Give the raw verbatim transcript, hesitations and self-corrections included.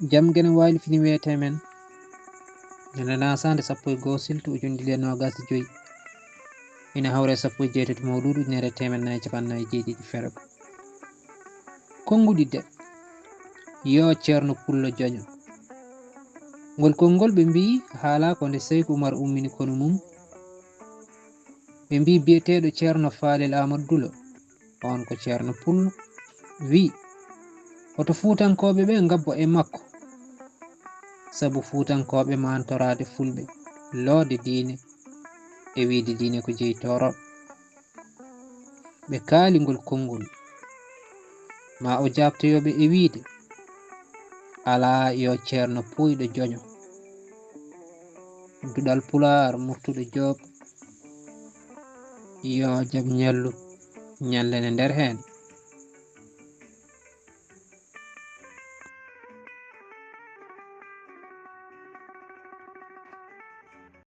Jam gene wayli fini wiyete men. Ñande nasaande sappo e goo siltu ujunɗe ɗiɗi e noogas e joy. Ina hawre sappo e jeetati mawluudu ujunere e teemeɗe nayi e capanɗe nayi e jeeɗiɗi fergo. Konnguɗi de. Yo Ceerno Pullo joño. Ngol konngol ɓe mbiyi haalaa ko nde Seyku Umar ummini konu mum. Ɓe mbiyi biyeteeɗo Ceerno Faalel Aamadu Dulo, oon ko Ceerno Pullo, wiyi, hoto Fuutankooɓe ɓe ngabbo e makko, sabu Fuutankooɓe maantoraade Fulɓe, loode diine e wiyde diine ko jeyi toorooɓe. Ɓe kaali ngol konngol, ma o jaabtoyo ɓe e wiyde, alaa yo Ceerno Puuyɗo joño. Duɗal Pulaar Murtuɗo Joob, yo jam ñallu, ñallene nder heen.